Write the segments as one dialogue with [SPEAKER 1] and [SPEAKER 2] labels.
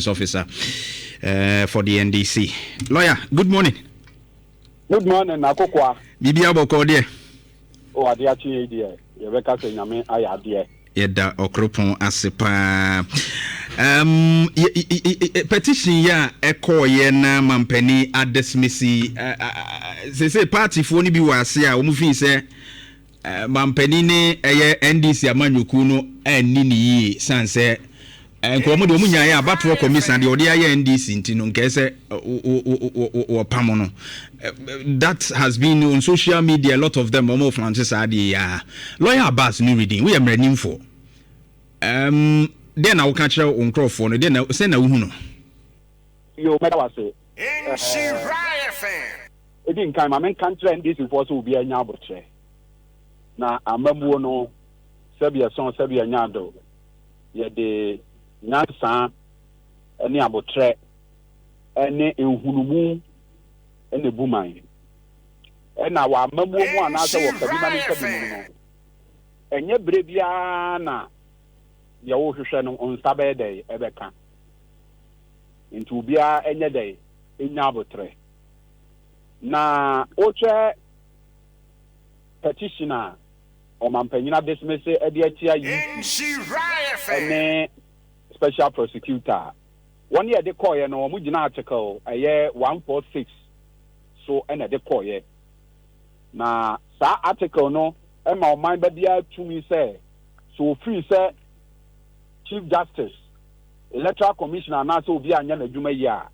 [SPEAKER 1] Officer for the NDC. Lawyer, good morning.
[SPEAKER 2] Good morning, Akokwa.
[SPEAKER 1] Bibi abɔkɔ deɛ.
[SPEAKER 2] O adeɛ akye yi deɛ, yɛbɛka sɛ Nyame ayɛ adeɛ.
[SPEAKER 1] Yɛda Ɔkoropɔn ase paa. Petition yi a ɛkɔɔyɛ na mampanin adismiss, sese partyfoɔ no bi wɔ ase a wɔn fi sɛ mampanin ne ɛyɛ NDC amanyɔkuo no anni ne yie, san sɛ nka wɔn de wɔn nyaayɛ abatoɔ commission deɛ ɔde ayɛ NDC nti no, nkɛɛ sɛ wɔpam no. That has been on social media, a lot of them wɔn flaunt saa adeɛ yi a. Lawyer Abbas no reading, woyɛ mmaranimfoɔ, deɛ na woka kyerɛ wo nkurɔfoɔ no, deɛ na sɛ na wohu no?
[SPEAKER 2] Yo, mɛda wase. Ɛdi nkan, ma menka nkyerɛ NDC foɔ sɛ obi anya abotrɛ na amammuo no, sɛbi ɛsɔn sɛbi ɛnya ado, yɛde nyansa ne abotrɛ ne nhunumu ne bu man. Ɛna wɔ amammuo mu anaasɛ wɔ kabima ne nkabi mu no, ɛnyɛ berɛ biara na deɛ wohwehwɛ no nsa bɛyɛ dɛ ɛbɛka. Nti obiara ɛnyɛ dɛ ɛnya abotrɛ. Na wohwɛ petition a ɔmampanyin adismiss de atia EC ne special prosecutor, wɔn yɛ de kɔɔyɛ no, wɔn gyina article ɛyɛ 146 so ɛna ɛde kɔɔyɛ. Na saa article no ɛma ɔman ba biara tumi sɛ so ofiri sɛ Chief Justice, Electoral Commissioner anaasɛ obi anyɛ n'adwuma yi a,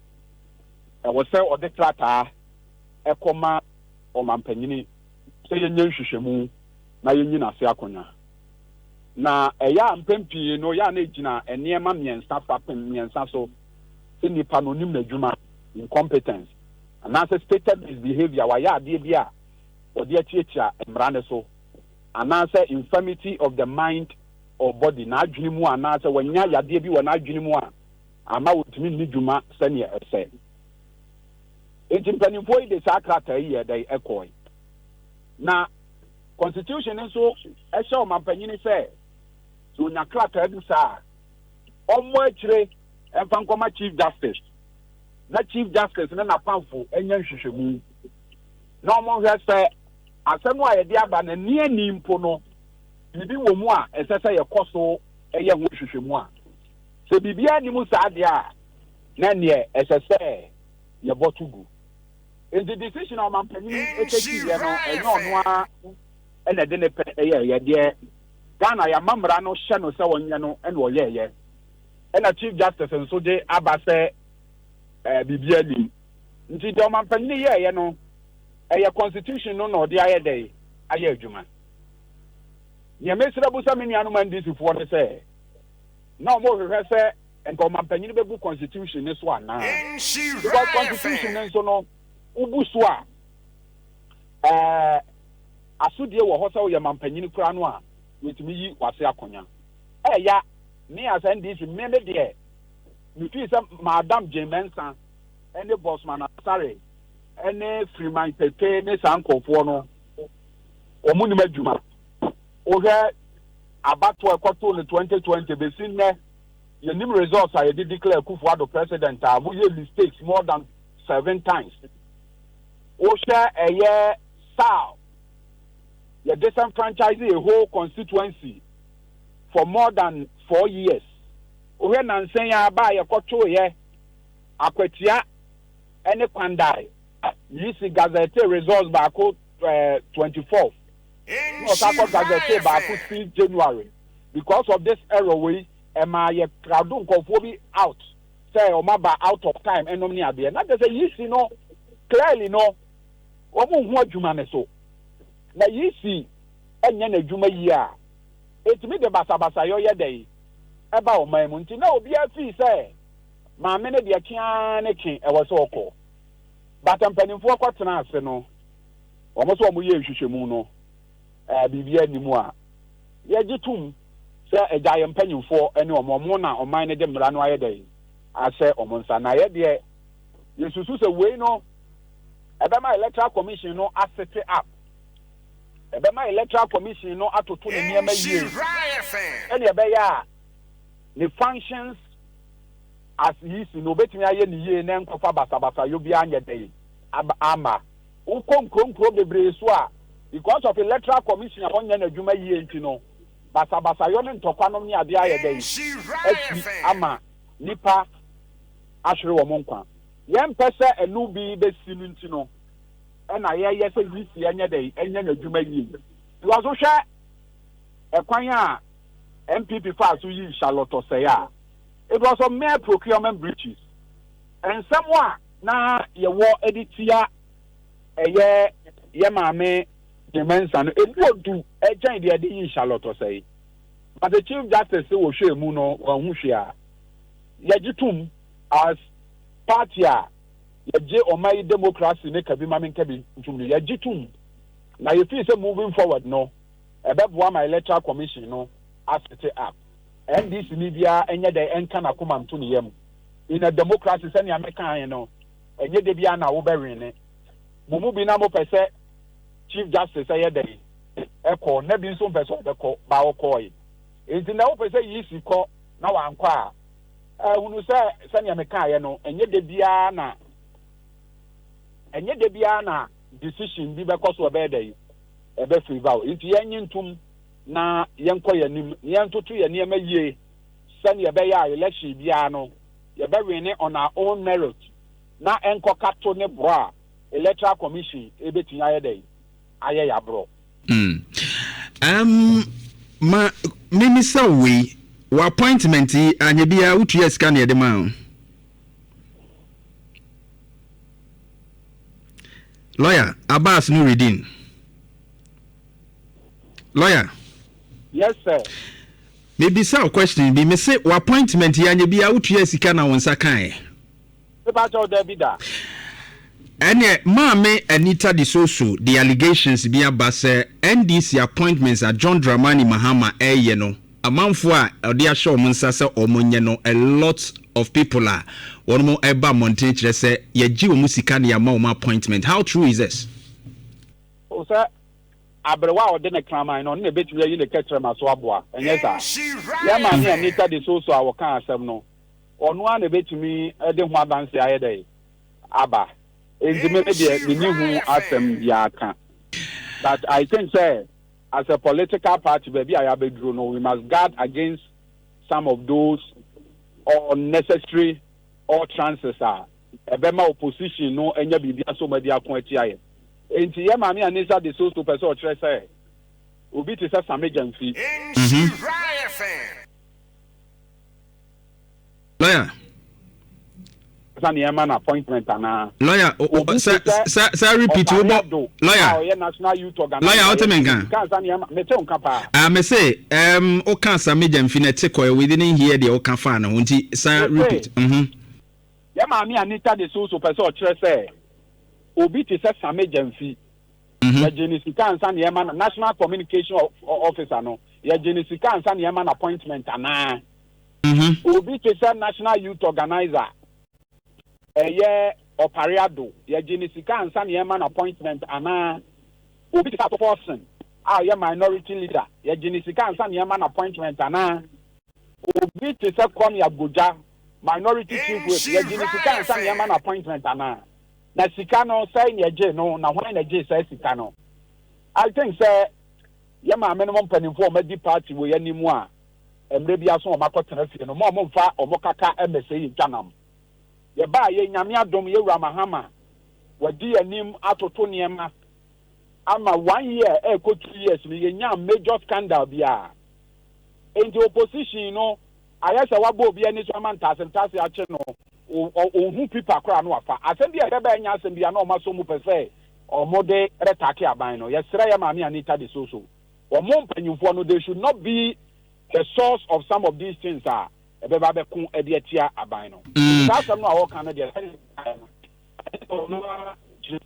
[SPEAKER 2] ɛwɔ sɛ ɔde krataa ɛkɔma ɔmampanyini sɛ yɛnyɛ nhwehwɛmu na yɛnyi n'ase akonnwa. Na ɛyɛ a mpɛn pii no, yɛ a na egyina nneɛma mmiɛnsa, fapem mmiɛnsa so: sɛ nipa no onim n'adwuma, incompetence, anaasɛ stated misbehaviour, wayɛ adeɛ bi a ɔde atiatia mmara ne so, anaasɛ infirmity of the mind or body, n'adwene mu, anaasɛ wanya yadeɛ bi wɔ n'adwene mu a ama wɔntumi nni dwuma sɛnea ɛsɛ. Nti mpanimfoɔ yi de saa krataa yi yɛ dɛ ɛkɔɛ. Na constitution nso ɛhyɛ ɔmampanyini sɛ sɛ onya krataa bi saa, ɔmmɔ akyire ɛmfa nkɔma Chief Justice, na Chief Justice ne n'apamfo anya nhwehwɛmu na ɔmo sɛ asɛm a yɛde aba na ni ani mpo no, biribi wɔ mu a ɛsɛ sɛ yɛkɔ so ɛyɛ ho nhwehwɛmu. A sɛ biribiara ni mu saa deɛ a, na neɛ ɛsɛ sɛ yɛbɔ to gu. Nti decision a ɔmampanyini ɛtɛkiiɛ no, ɛnyɛ ɔno ara ɛna ɛde ne pɛ ɛyɛ. Deɛ Ghana yɛama mmara no hyɛ no sɛ ɔnyɛ no ɛna ɔyɛɛyɛ. Ɛna Chief Justice nso de aba sɛ biribi anim. Nti deɛ ɔmampanyini yɛɛyɛ no, ɛyɛ constitution no na ɔde ayɛ dɛ ayɛ adwuma. Nea mesrɛ busa me nuanom NDC foɔ no sɛ na ɔmo hwehwɛ sɛ nka ɔmampanyini bɛbu constitution ne so anaa? Because constitution ne nso no, wobu so a, asodie wɔ hɔ sɛ woyɛ mampanyini koraa no a, yɛtumi yi wase akonnwa. Ɛya me as NDC, me deɛ, mefii sɛ Madam Jane Mensa ɛne Bosman Asare ɛne Freeman Pepe ne saa nkɔfoɔ no, wɔn nim adwuma. Wohwɛ abatoɔ ɛkɔtoo no 2020 bɛsi nnɛ, yɛnim results a yɛde declare Akufo Addo president a, moyɛ mistakes more than seven times. Wohwɛ ɛyɛ SAL, yɛ disenfranchise a whole constituency for more than 4 years. Wohwɛ nansɛn a aba a yɛkɔtooyɛ Akwatia ɛne Kpandai, yi gazette results baako 24 na ɔsan kɔ gazette baako 6 January. Because of this error wei, ɛma yɛ crowd nkɔfoɔ bi out sɛ ɔmo aba out of time ɛnom ne adeɛ. Na kyerɛ sɛ EC no clearly no, wɔn ho adwuma ne so na EC ɛnyɛ n'adwuma yie a, etumi de basabasa yɛ ɔyɛ dɛ ɛba ɔman mu. Nti na obiara fii sɛ maame no deɛ, kea ne ke ɛwɔ sɛ ɔkɔ. Bata mpanimfoɔ kɔtena ase no, wɔn nso wɔn yɛ nhwehwɛmu no, biribi anim a yɛgye tom sɛ agya yɛ mpanyinfoɔ ne wɔn na ɔman no de mmara no ayɛ dɛ ahyɛ wɔn nsa. Na yɛ deɛ, yɛsusu sɛ wei no ɛbɛma Electoral Commission no aset up, ɛbɛma Electoral Commission no atoto ne nneɛma yie, ɛne ɛbɛyɛ a ne functions. As EC no, obetumi ayɛ ne yie na ɛnkɔfa basabasayɔ biara nyɛ dɛn aba ama. Wokɔ nkuro nkuro bebree so a, because of Electoral Commission a wɔnyɛ n'adwuma yie nti no, basabasayɔ ne ntɔkwa nom ne adeɛ ayɛ dɛn asi ama nnipa ahwere wɔn nkwa. Yɛmpɛ sɛ ɛno bi bɛsi no nti no ɛna yɛyɛ sɛ EC nyɛ dɛn nyɛ n'adwuma yie. Because wohwɛ ɛkwan a NPP faa so yii Charlotte Osei a, it was on mere procurement breaches. Nsɛm a na yɛwɔ de tia ɛyɛ yɛ maame Jane Mensah no, emu odu kyɛn deɛ yɛde yii Charlotte Osei. But the Chief Justice se wɔhwɛɛ mu no, wanhu hwee a, yɛgye tom as party a yɛgye ɔman yi democracy ne kabi ma menka bi ntom no, yɛgye tom. Na yɛfii sɛ moving forward no, ɛbɛboa ma Electoral Commission no asete up. NDC ni biara nyɛ dɛn nka n'akoma nto ne yam. In a democracy, sɛnea mekae no, ɛnyɛ da biara na wobɛwene. Mo mu bi na mopɛ sɛ Chief Justice yɛ dɛn kɔ, na bi nso mpɛ sɛ ɔbɛkɔ, ba ɔkɔe. Enti na wopɛ sɛ EC kɔ na wankɔ a, hunu sɛ sɛnea mekaeɛ no, ɛnyɛ da biara na ɛnyɛ da biara na decision bi bɛkɔ so ɛbɛyɛ dɛn ɛbɛ favour wo. Enti yɛnnye ntom na yɛnkɔ yɛn anim na yɛntoto yɛn nneɛma yie sɛnea ɛbɛyɛ a election biara no yɛbɛ winne on our own merit na ɛnkɔka to ne borɔ a Electoral Commission ɛbɛtumi ayɛ dɛn ayɛ yɛn aborɔ.
[SPEAKER 1] Mm. Um, ma mimisa wo wei, wɔ appointment yi anyɛ biara wotua sika na yɛde maa wo? Lawyer Abbas Nurideen. Lawyer.
[SPEAKER 2] Yes sir.
[SPEAKER 1] Mebisa wo question bi, mese wo appointment yi anyɛ biara wotua sika na wo nsa kaeɛ?
[SPEAKER 2] Mepa kyɛw dabi da.
[SPEAKER 1] Ɛneɛ Maame Anita de Soso de allegations bi aba sɛ NDC appointments a John Dramani Mahama ɛreyɛ no amanfoɔ a ɔde ahyɛ wɔn nsa sɛ wɔn nyɛ no a lot of people a wɔn ɛba mmɔnten kyerɛ sɛ yɛgye wɔn sika na yɛama wɔn appointment how true is this?
[SPEAKER 2] O sɛ aberewa a ɔde ne kraman no, ɔno na ebetumi ayi ne kɛtrɛma so aboa, ɛnyɛ saa? Yɛn maame Anita de Soso a ɔkaa asɛm no, ɔno ara na ebetumi de ho adanse ayɛ dɛn aba. Enti me deɛ, menni ho asɛm biara ka. But I think sɛ as a political party, baabi a yɛabɛduru no, we must guard against some of those unnecessary utterances a ɛbɛma opposition no anya biribi asɔ mu adi ako atia yɛn. Enti yɛn maame Anisa de Soso pɛ sɛ ɔkyerɛ sɛ obi te sɛ Same Gyamfi.
[SPEAKER 1] Lawyer.
[SPEAKER 2] Ansa na yɛma no appointment anaa?
[SPEAKER 1] Lawyer,
[SPEAKER 2] Obi te
[SPEAKER 1] sɛ
[SPEAKER 2] sɛ
[SPEAKER 1] sɛ sɛ repeat
[SPEAKER 2] Ɔpare
[SPEAKER 1] wobɔ
[SPEAKER 2] Addo a
[SPEAKER 1] lawyer.
[SPEAKER 2] ɔyɛ National Youth Organizer
[SPEAKER 1] Lawyer, wote
[SPEAKER 2] yɛgye
[SPEAKER 1] me
[SPEAKER 2] ne
[SPEAKER 1] nka?
[SPEAKER 2] sika ansa na yɛma, mete wo nka paa.
[SPEAKER 1] Ah, me se, um, woka Same Gyamfi na ɛte kɔɛ, we didn't hear deɛ woka faa ne ho, nti san
[SPEAKER 2] Mese,
[SPEAKER 1] repeat. Mhm.
[SPEAKER 2] Yɛn maame Anita de Soso pɛ sɛ ɔkyerɛ sɛ obi te sɛ Same Gyamfi, yɛgye ne sika ansa na yɛma no National Communication Officer no, yɛgye ne sika ansa na yɛma no appointment anaa? Obi te sɛ National Youth Organizer, ɛyɛ Opare Addo, yɛgye ne sika ansa na yɛma no appointment anaa? Obi te sɛ Ato Forson a ɔyɛ Minority Leader, yɛgye ne sika ansa na yɛma no appointment anaa? Obi te sɛ Kwame Agbodza, Minority Chief Whip, yɛgye ne sika ansa na yɛma no appointment anaa? Na sika no, sɛn na yɛgyee no, na hwan na gyee saa sika no? I think sɛ yɛn maamenom mpanimfoɔ a wɔadi party wei anim a mmerɛ bi aso wɔn akɔtena fie no, mma wɔn mfa wɔn kaka mmɛsɛe yɛn dwanam. Yɛbaa yei, Nyame adom, yɛn Wura Mahama, wadi yɛn anim atoto nneɛma ama one year ɛrekɔ 2 years no, yɛnyaa major scandal biara. Enti opposition no ayɛ sɛ wabɔ obi ani so ama ntaase ntaase akye no, ɔnhu pipa koraa na wafa. Asɛm bi a ɛbɛba ɛnyɛ asɛm bi a na wɔn asɔ mu pɛ sɛ wɔde bɛtaake aban no. Yɛsrɛ yɛn maame Anita de Soso, wɔn mpanyinfoɔ no, they should not be the source of some of these things a ɛbɛba bɛko de atia aban no. Nti saa asɛm no a wɔka no deɛ, sɛdeɛ ɛkaeɛ no, ɛne ɔno ara kyerɛ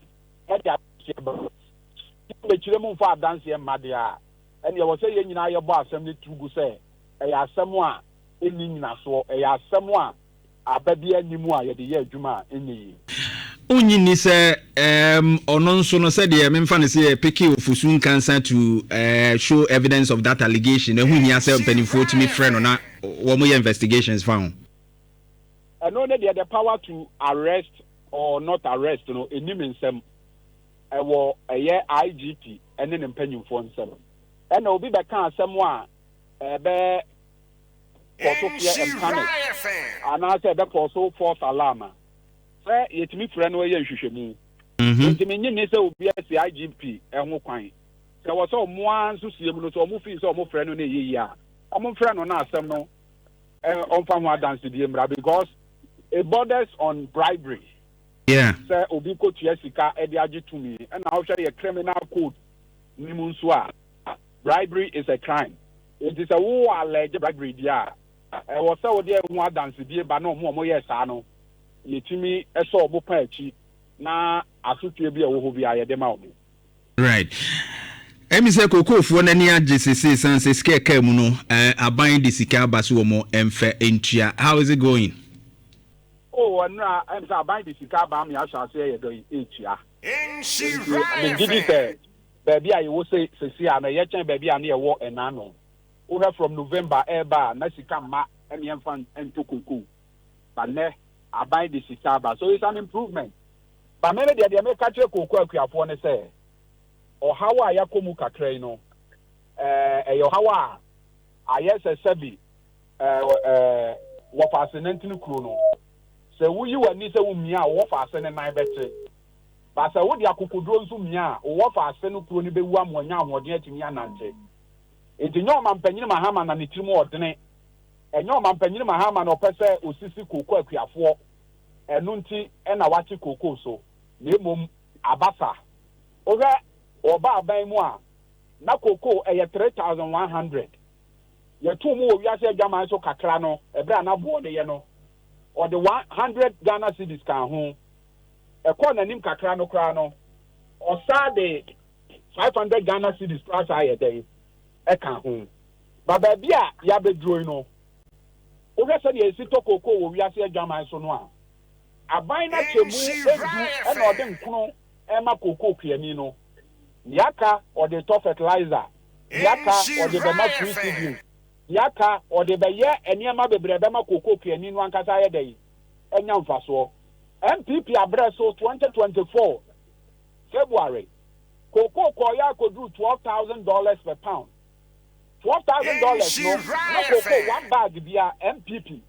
[SPEAKER 2] ɛde adanseɛ ba. Bɛkyerɛ mu mfa adanseɛ mma deɛ a, ɛnneɛ ɛwɔ sɛ yɛn nyinaa yɛbɔ asɛm no to gu sɛ ɛyɛ asɛm a ɛnni nnyinasoɔ, ɛyɛ asɛm a aba biara nni mu a yɛde yɛ adwuma a ɛnyɛ yie.
[SPEAKER 1] Wonnye nni sɛ um, ɔno nso no sɛdeɛ memfa no sɛ yɛpeke Ofosu Nkansa to show evidence of that allegation, ɛho hia sɛ mpanimfoɔ tumi frɛ no na wɔyɛ investigations fa ho?
[SPEAKER 2] Ɛno ne deɛ, the power to arrest or not arrest no, ɛni me nsɛm. Ɛwɔ ɛyɛ IGP ɛne ne mpanyinfoɔ nsɛm. Ɛna obi bɛka asɛm a ɛbɛ kɔ so fear and panic anaasɛ ɛbɛkɔ so false alarm a, sɛ yɛtumi frɛ no, ɛyɛ nhwehwɛmu. Nti menye ne sɛ obi asi IGP ɛho kwan sɛ wɔ sɛ ɔmo ara nso sie mu no, sɛ ɔmo fii sɛ ɔmo frɛ no na ɛyɛ yie a, ɔmo mfrɛ no na asɛm no ɔmfa ho adansedie mmra, because it borders on bribery. Sɛ obi kɔtua sika de agye tumi, ɛna wohwɛ yɛ Criminal Code ne mu nso a, bribery is a crime. Nti sɛ wowɔ allege bribery deɛ a, ɛwɔ sɛ wode ho adansedie ba na ɔmo a ɔmoyɛɛ saa no, yɛtumi ɛsɛ ɔmo pa akyi na asotwe bi a ɛwɔ hɔ bi a yɛde ma ɔmo.
[SPEAKER 1] Right, ɛmi sɛ kookoofoɔ n'ani agye sese san sɛ sika ɛka mu no, aban de sika aba so, wɔn mfɛ ntua. How is it going?
[SPEAKER 2] O, ɔnura ɛmi sɛ aban de sika aba ama yɛahyɛ ase yɛ dɔ etua, nti megye di sɛ baabi a yɛwɔ sɛ sisi a na yɛkyɛn baabi a ne yɛwɔ ɛnan no. Wohwɛ from November ɛɛba a, na sika mma ɛne yɛmfa nto kookoo ba. Nnɛ aban de sika aba, so it's an improvement. Ba mɛmɛ deɛ meka kyerɛ kookoo akuafoɔ ne sɛ ɔhaw a yɛakɔ mu kakra yi no, ɛyɛ ɔhaw a ayɛ sɛ sɛbi ɛɛ ɛɛ wɔfa ase nantini kuro no, sɛ woyi w'ani sɛ womia a, wɔfa ase ne nan bɛte ba. Sɛ wode akokoduro nso mia a, wɔfa ase no kuro no bɛwu ama ɔnya ahoɔden atumi anante. Nti nyɛ Ɔmampanyini Mahama na ne tirim ɔdene, ɛnyɛ Ɔmampanyini Mahama na ɔpɛ sɛ osisi kooko akuafoɔ, ɛno nti ɛna wate kooko so, na mmom abasa. Wohwɛ ɔba aban mu a, na kooko ɛyɛ 3,100. Yɛtoo mu wɔ wiase adwaman so kakra no, ɛberɛ a n'aboɔ no yɛ no, ɔde 100 Ghana cedis ka ho. Ɛkɔɔ n'anim kakra no koraa no, ɔsaa de 500 Ghana cedis koraa saa yɛ dɛn ɛka ho. Ba baabi a yɛabɛduro yi no, wohwɛ sɛdeɛ yɛsi tɔ kooko wɔ wiase adwaman so no a, aban no akyɛ mu edu, ɛna ɔde nkono ɛma kooko kuani no. Nea aka ɔde tɔ fertilizer, nea aka ɔde bɛma free seedlings, nea aka ɔde bɛyɛ nneɛma bebree bɛma kooko kuani no ankasa ayɛ dɛn ɛnya mfasoɔ. NPP abrɛ so, 2024 February, kooko kɔɔyɛ akɔduru $12,000 per pound. $12,000 no, na kooko one bag bia NPP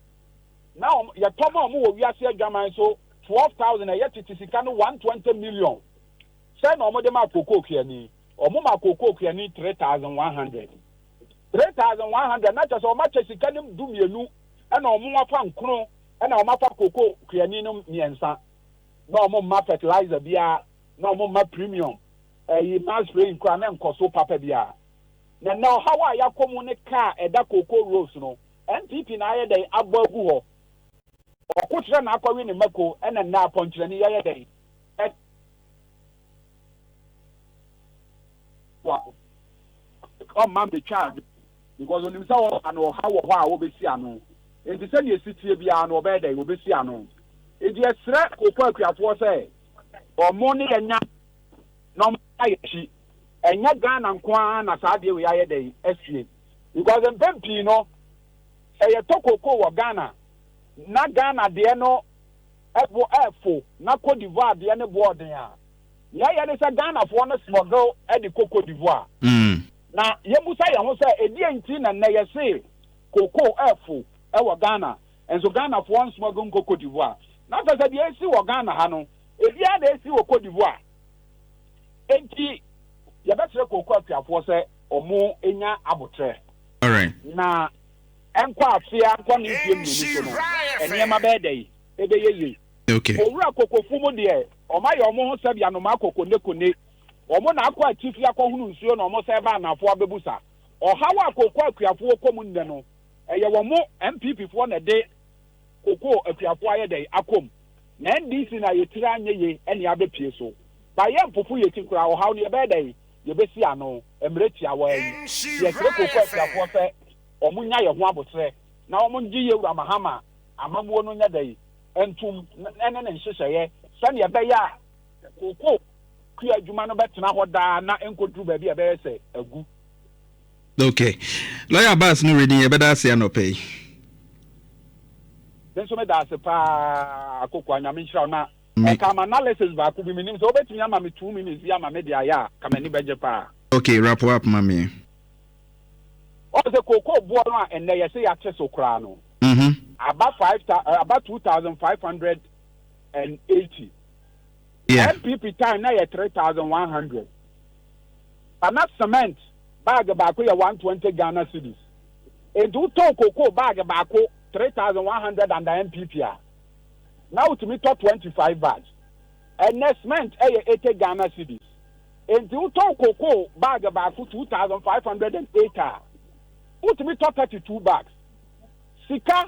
[SPEAKER 2] na yɛtɔ ma ɔmo wɔ wiase adwaman so 12,000, ɛyɛ tete sika no 120 million. Sɛ na ɔmo de ma kooko kuani, ɔmo ma kooko kuani 3,100, 3,100, na kyerɛ sɛ ɔmo akyɛ sika no 12, ɛna ɔmo afa nkono, ɛna ɔmo afa kooko kuani no mmiɛnsa, na ɔmo mma fertilizer biara, na ɔmo mma premium ɛyi mass spraying koraa na nkɔ so papa biara. Na ɔhaw a yɛakɔ mu ne kaa ɛda cocoa roads no, NPP na ayɛ dɛn abɔ agu hɔ. Ɔko kyerɛ na akɔwe ne mako, ɛna nna apɔnkyerɛni yɛyɛ dɛn wa ɔmma mbɛtwa adwo, because onim sɛ ɔba no, ɔha wɔ hɔ a wɔbɛsi ano. Nti sɛdeɛ esi tie biara no, ɔbɛyɛ dɛn wɔbɛsi ano. Nti yɛsrɛ koko akuafoɔ sɛ ɔmo ne yɛnya na ɔmo ayɛ akyi. Ɛnyɛ Ghana nko ara na saa adeɛ wei ayɛ dɛn asie, because mpɛn pii no, sɛ yɛtɔ koko wɔ Ghana na Ghana deɛ no ɛbo ɛfo na Cote d'Ivoire deɛ no boɔ ɔden a, nea ɛyɛ ne sɛ Ghanafoɔ no smuggle ɛde kɔ Cote d'Ivoire. Na yɛmusa yɛn ho sɛ ɛdeɛ nti na nnɛ yɛse koko ɛfo ɛwɔ Ghana nso Ghanafoɔ nsmuggle nkɔ Cote d'Ivoire, na sɛ deɛ esi wɔ Ghana ha no, ebiara na esi wɔ Cote d'Ivoire? Enti yɛbɛkyerɛ koko akuafoɔ sɛ ɔmo nya abotrɛ na ɛnkɔ afea nkɔ ne mfie 2 so no, nneɛma bɛyɛ dɛ ɛbɛyɛ yie. Owura kokofo mu deɛ, ɔmo ayɛ ɔmo ho sɛbi anoma kɔkɔnekone. Ɔmo na akɔ atifi akɔhono nsuo na ɔmo sɛ ɛba anafoɔ abɛbusa. Ɔhaw a koko akuafoɔ kɔ mu nnɛ no, ɛyɛ wɔn mo NPP foɔ na ɛde koko akuafoɔ ayɛ dɛ akɔm, na NDC na yɛtiri anyɛ yie ɛne abɛpie so ba. Yɛ mpopo yɛ ti koraa, ɔhaw no yɛbɛyɛ dɛ yɛbɛsi ano mmerɛ tiawa yi. Yɛsrɛ koko akuafoɔ sɛ ɔmo nya yɛ ho abotrɛ na ɔmo ngye yɛwura Mahama amamuo no nyɛ dɛ ntum ɛne ne nhyehyɛeɛ, sɛnea ɛbɛyɛ a koko kua adwuma no bɛtena hɔ daa na nkɔduru baabi a ɛbɛyɛ sɛ agu.
[SPEAKER 1] Okay, Lawyer Abbas no reading, yɛbɛda ase anɔpɛ yi.
[SPEAKER 2] Me nso meda ase paa, Akokoa. Nyame nhyira wo. Na ɛka ma analysis baako bi, menim sɛ wobɛtumi ama me 2 minutes bi ama me de ayɛ a, ka m'ani bɛgye paa.
[SPEAKER 1] Okay, wrap up ma me.
[SPEAKER 2] Ɔn sɛ kookoo boɔ no a ɛnnɛ yɛsɛ yɛate so koraa no, aba five ta aba 2,580. NPP time na yɛ 3,100. Ana cement bag baako yɛ 120 Ghana cedis. Nti wotɔn kookoo bag baako 3,100 under NPP a, na wotumi tɔ 25 bags. Ɛnɛ cement ɛyɛ 80 Ghana cedis. Nti wotɔn kookoo bag baako 2,508 a, wotumi tɔ 32 bags. Sika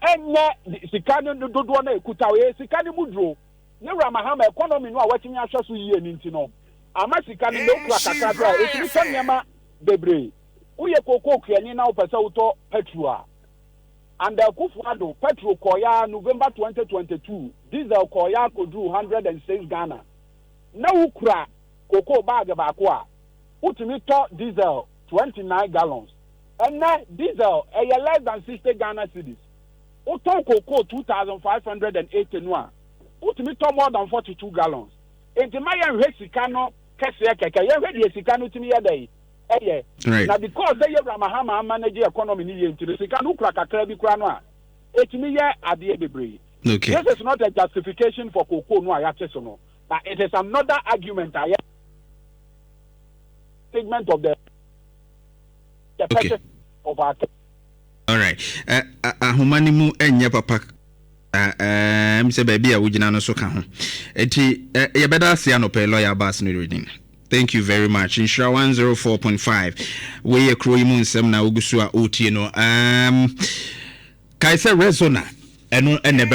[SPEAKER 2] ɛnyɛ sika no dodoɔ no ekuta o, yɛ sika no mu duro. Yɛwura Mahama economy no a watumi ahwɛ so yie ne nti no, ama sika no na okura kakra kora a, etumi tɔ nneɛma bebree. Woyɛ kookoo kuani na wopɛ sɛ wotɔ petrol a, under Akufo Addo, petrol kɔɔya November 2022, diesel kɔɔya akɔduru 106 Ghana. Na wokura kookoo bag baako a, wotumi tɔ diesel 29 gallons. Ɛnɛ diesel ɛyɛ less than 60 Ghana cedis. Wotɔn kookoo 2,580 no a, wotumi tɔ more than 42 gallons. Nti ma yɛnhwɛ sika no kɛseɛ kɛkɛ, yɛnhwɛ deɛ sika no tumi yɛ dɛ ɛyɛ. Na because sɛ yɛwura Mahama amanage economy no yie nti no, sika no wokura kakra bi kora no a, ɛtumi yɛ adeɛ bebree. This is not a justification for cocoa no a yɛate so no, but it is another argument a yɛ segment of the purchase of our
[SPEAKER 1] All right. Ahoma no mu nyɛ papa sɛ baabi a wogyina no so ka ho. Nti yɛbɛda ase anɔpɛ, Lawyer Abbas Nurudin. Thank you very much. Nhyira 104.5. Wei yɛ kuro yi mu nsɛm na wogu so a wotie no. Kae sɛ Resona ɛno ɛna ɛbɛ